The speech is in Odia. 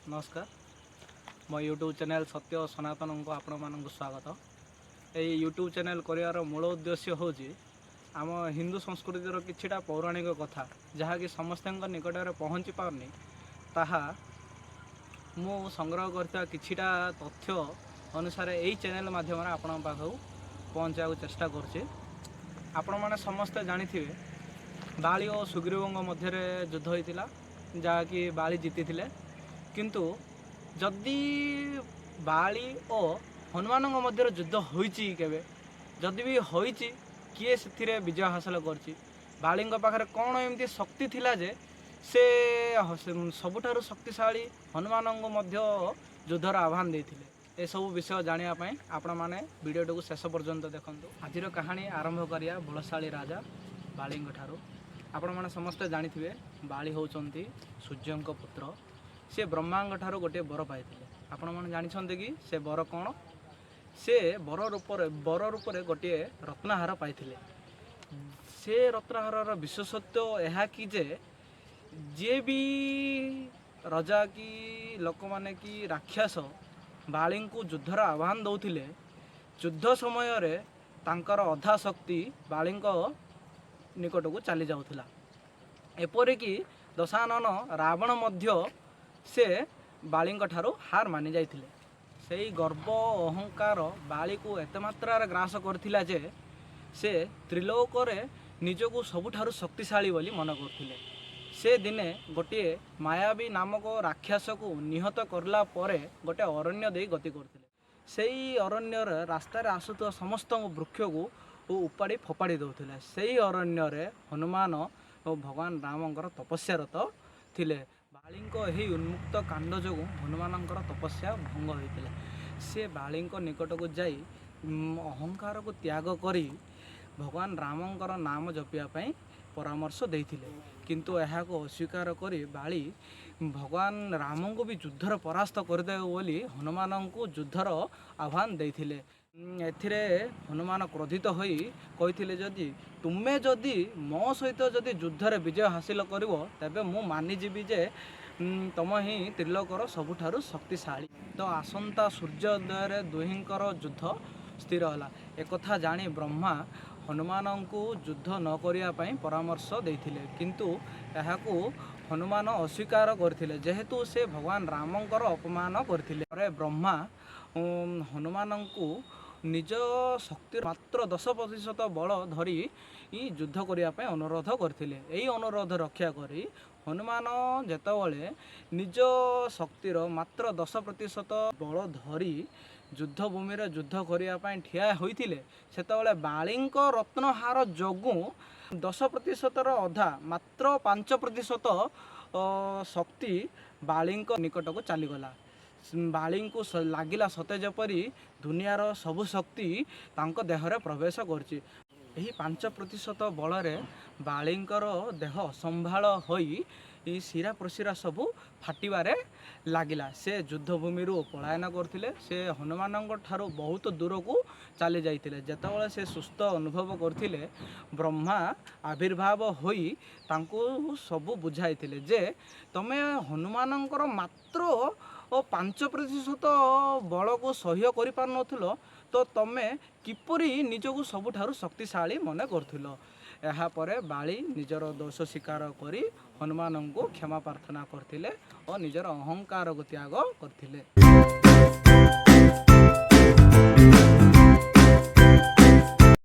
ନମସ୍କାର। ମୋ ୟୁଟ୍ୟୁବ୍ ଚ୍ୟାନେଲ୍ ସତ୍ୟ ସନାତନଙ୍କୁ ଆପଣମାନଙ୍କୁ ସ୍ୱାଗତ। ଏଇ ୟୁଟ୍ୟୁବ୍ ଚ୍ୟାନେଲ୍ କରିବାର ମୂଳ ଉଦ୍ଦେଶ୍ୟ ହେଉଛି ଆମ ହିନ୍ଦୁ ସଂସ୍କୃତିର କିଛିଟା ପୌରାଣିକ କଥା, ଯାହାକି ସମସ୍ତଙ୍କ ନିକଟରେ ପହଞ୍ଚି ପାରୁନି, ତାହା ମୁଁ ସଂଗ୍ରହ କରିଥିବା କିଛିଟା ତଥ୍ୟ ଅନୁସାରେ ଏଇ ଚ୍ୟାନେଲ୍ ମାଧ୍ୟମରେ ଆପଣଙ୍କ ପାଖକୁ ପହଞ୍ଚାଇବାକୁ ଚେଷ୍ଟା କରୁଛି। ଆପଣମାନେ ସମସ୍ତେ ଜାଣିଥିବେ, ବାଳି ଓ ସୁଗ୍ରୀବଙ୍କ ମଧ୍ୟରେ ଯୁଦ୍ଧ ହୋଇଥିଲା, ଯାହାକି ବାଳି ଜିତିଥିଲେ। କିନ୍ତୁ ଯଦି ବାଳି ଓ ହନୁମାନଙ୍କ ମଧ୍ୟରେ ଯୁଦ୍ଧ ହୋଇଛି କେବେ? ଯଦି ବି ହୋଇଛି, କିଏ ସେଥିରେ ବିଜୟ ହାସଲ କରିଛି? ବାଳିଙ୍କ ପାଖରେ କ'ଣ ଏମିତି ଶକ୍ତି ଥିଲା ଯେ ସେ ସବୁଠାରୁ ଶକ୍ତିଶାଳୀ ହନୁମାନଙ୍କୁ ମଧ୍ୟ ଯୁଦ୍ଧର ଆହ୍ୱାନ ଦେଇଥିଲେ? ଏସବୁ ବିଷୟ ଜାଣିବା ପାଇଁ ଆପଣମାନେ ଭିଡ଼ିଓଟିକୁ ଶେଷ ପର୍ଯ୍ୟନ୍ତ ଦେଖନ୍ତୁ। ଆଜିର କାହାଣୀ ଆରମ୍ଭ କରିବା ବଳଶାଳୀ ରାଜା ବାଳିଙ୍କ ଠାରୁ। ଆପଣମାନେ ସମସ୍ତେ ଜାଣିଥିବେ, ବାଳି ହେଉଛନ୍ତି ସୂର୍ଯ୍ୟଙ୍କ ପୁତ୍ର। ସେ ବ୍ରହ୍ମାଙ୍କ ଠାରୁ ଗୋଟିଏ ବର ପାଇଥିଲେ। ଆପଣମାନେ ଜାଣିଛନ୍ତି କି ସେ ବର କ'ଣ? ସେ ବର ରୂପରେ ଗୋଟିଏ ରତ୍ନହାର ପାଇଥିଲେ। ସେ ରତ୍ନହାରର ବିଶେଷତ୍ୱ ଏହା କି ଯେ ଯିଏ ବି ରଜା କି ଲୋକମାନେ କି ରାକ୍ଷସ ବାଳିଙ୍କୁ ଯୁଦ୍ଧର ଆହ୍ୱାନ ଦେଉଥିଲେ, ଯୁଦ୍ଧ ସମୟରେ ତାଙ୍କର ଅଧା ଶକ୍ତି ବାଳିଙ୍କ ନିକଟକୁ ଚାଲି ଯାଉଥିଲା। ଏପରିକି ଦଶାନନ ରାବଣ ମଧ୍ୟ ସେ ବାଳିଙ୍କ ଠାରୁ ହାର ମାନି ଯାଇଥିଲେ। ସେଇ ଗର୍ବ ଅହଙ୍କାର ବାଳିକୁ ଏତେ ମାତ୍ରାରେ ଗ୍ରାସ କରିଥିଲା ଯେ ସେ ତ୍ରିଲୋକରେ ନିଜକୁ ସବୁଠାରୁ ଶକ୍ତିଶାଳୀ ବୋଲି ମନେ କରୁଥିଲେ। ସେ ଦିନେ ଗୋଟିଏ ମାୟାବୀ ନାମକ ରାକ୍ଷସକୁ ନିହତ କରିଲା ପରେ ଗୋଟେ ଅରଣ୍ୟ ଦେଇ ଗତି କରୁଥିଲେ। ସେଇ ଅରଣ୍ୟରେ ରାସ୍ତାରେ ଆସୁଥିବା ସମସ୍ତ ବୃକ୍ଷକୁ ଉପାଡ଼ି ଫୋପାଡ଼ି ଦେଉଥିଲେ। ସେଇ ଅରଣ୍ୟରେ ହନୁମାନ ଓ ଭଗବାନ ରାମଙ୍କର ତପସ୍ୟାରତ ଥିଲେ। ବାଳିଙ୍କ ଏହି ଉନ୍ମୁକ୍ତ କାଣ୍ଡ ଯୋଗୁଁ ହନୁମାନଙ୍କର ତପସ୍ୟା ଭଙ୍ଗ ହୋଇଥିଲା। ସେ ବାଳିଙ୍କ ନିକଟକୁ ଯାଇ ଅହଙ୍କାରକୁ ତ୍ୟାଗ କରି ଭଗବାନ ରାମଙ୍କର ନାମ ଜପିବା ପାଇଁ ପରାମର୍ଶ ଦେଇଥିଲେ। କିନ୍ତୁ ଏହାକୁ ଅସ୍ୱୀକାର କରି ବାଳି ଭଗବାନ ରାମଙ୍କୁ ବି ଯୁଦ୍ଧରେ ପରାସ୍ତ କରିଦେବେ ବୋଲି ହନୁମାନଙ୍କୁ ଯୁଦ୍ଧର ଆହ୍ୱାନ ଦେଇଥିଲେ। ଏଥିରେ ହନୁମାନ କ୍ରୋଧିତ ହୋଇ କହିଥିଲେ, ଯଦି ତୁମେ ଯଦି ମୋ ସହିତ ଯଦି ଯୁଦ୍ଧରେ ବିଜୟ ହାସିଲ କରିବ, ତେବେ ମୁଁ ମାନିଯିବି ଯେ ତମ ହିଁ ତ୍ରିଲୋକର ସବୁଠାରୁ ଶକ୍ତିଶାଳୀ। ତ ଆସନ୍ତା ସୂର୍ଯ୍ୟୋଦୟରେ ଦୁହିଁଙ୍କର ଯୁଦ୍ଧ ସ୍ଥିର ହେଲା। ଏକଥା ଜାଣି ବ୍ରହ୍ମା ହନୁମାନଙ୍କୁ ଯୁଦ୍ଧ ନ କରିବା ପାଇଁ ପରାମର୍ଶ ଦେଇଥିଲେ। କିନ୍ତୁ ଏହାକୁ ହନୁମାନ ଅସ୍ୱୀକାର କରିଥିଲେ, ଯେହେତୁ ସେ ଭଗବାନ ରାମଙ୍କର ଅପମାନ କରିଥିଲେ। ପରେ ବ୍ରହ୍ମା ହନୁମାନଙ୍କୁ ନିଜ ଶକ୍ତି ମାତ୍ର 10% ବଳ ଧରି ଯୁଦ୍ଧ କରିବା ପାଇଁ ଅନୁରୋଧ କରିଥିଲେ। ଏହି ଅନୁରୋଧ ରକ୍ଷା କରି ହନୁମାନ ଯେତେବେଳେ ନିଜ ଶକ୍ତିର ମାତ୍ର 10% ବଳ ଧରି ଯୁଦ୍ଧ ଭୂମିରେ ଯୁଦ୍ଧ କରିବା ପାଇଁ ଠିଆ ହୋଇଥିଲେ, ସେତେବେଳେ ବାଳିଙ୍କ ରତ୍ନହାର ଯୋଗୁଁ 10%ର ଅଧା, ମାତ୍ର 5% ଶକ୍ତି ବାଳିଙ୍କ ନିକଟକୁ ଚାଲିଗଲା। ବାଳିଙ୍କୁ ଲାଗିଲା ସତେ ଯେପରି ଦୁନିଆର ସବୁ ଶକ୍ତି ତାଙ୍କ ଦେହରେ ପ୍ରବେଶ କରୁଛି। ଏହି 5% ବଳରେ ବାଳିଙ୍କର ଦେହ ଅସମ୍ଭାଳ ହୋଇ ଏଇ ଶିରା ପ୍ରଶିରା ସବୁ ଫାଟିବାରେ ଲାଗିଲା। ସେ ଯୁଦ୍ଧଭୂମିରୁ ପଳାୟନ କରୁଥିଲେ। ସେ ହନୁମାନଙ୍କ ଠାରୁ ବହୁତ ଦୂରକୁ ଚାଲି ଯାଇଥିଲେ। ଯେତେବେଳେ ସେ ସୁସ୍ଥ ଅନୁଭବ କରୁଥିଲେ, ବ୍ରହ୍ମା ଆବିର୍ଭାବ ହୋଇ ତାଙ୍କୁ ସବୁ ବୁଝାଇଥିଲେ ଯେ ତମେ ହନୁମାନଙ୍କର ମାତ୍ର 5% ବଳକୁ ସହ୍ୟ କରିପାରୁନଥିଲ, ତ ତମେ କିପରି ନିଜକୁ ସବୁଠାରୁ ଶକ୍ତିଶାଳୀ ମନେ କରୁଥିଲ? ଏହାପରେ ବାଳି ନିଜର ଦୋଷ ସ୍ୱୀକାର କରି ହନୁମାନଙ୍କୁ କ୍ଷମା ପ୍ରାର୍ଥନା କରିଥିଲେ ଓ ନିଜର ଅହଙ୍କାରକୁ ତ୍ୟାଗ କରିଥିଲେ।